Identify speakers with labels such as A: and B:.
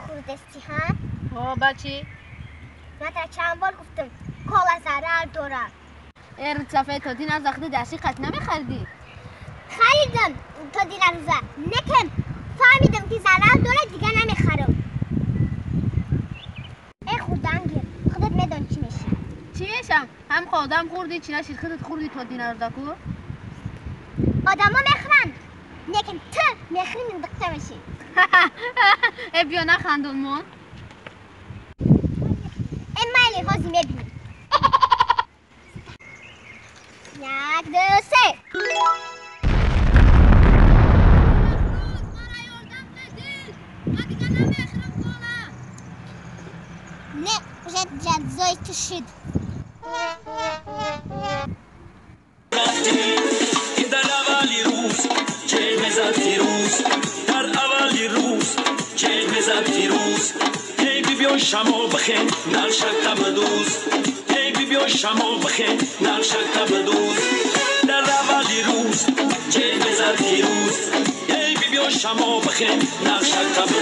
A: Хӯрдасти, ҳа?
B: Ҳо, бачи.
A: Ман та чанд бор гуфтам, кола зарар дорад.
B: Э, рӯзсафед, то дин аз захди дашти қат намехаридӣ?
A: Харидам то дина рӯза. Некем фаҳмидам, ки зарар дорад, дигар намехарам. Э, хурдангир, худат медон чӣ мешӣ.
B: Чӣ мешам? Ҳам одам хӯрдӣ, чӣ нашид, худат хӯрдӣ то дина рӯза ку?
A: Одамо мехӯранд, лекин ту мехӯрӣ, миндиқта мешӣ.
B: Э, биё, нахандон мон.
A: Э, майли, ҳозир мебинем. Як, ду, се. Не, уже ҷазои ту шуд.
C: Ки дар аввали рӯз чеғ мезад фирӯз, дар аввали рӯз чеғ мезад фирӯз. Эй бибиёй, шамо бихен, наршакта бидӯз. Эй бибиёй, шамо бихен, наршакта бидӯз. Дар аввали рӯз чеғ мезад фирӯз. Эй бибиёй, шамо бихен, наршакта.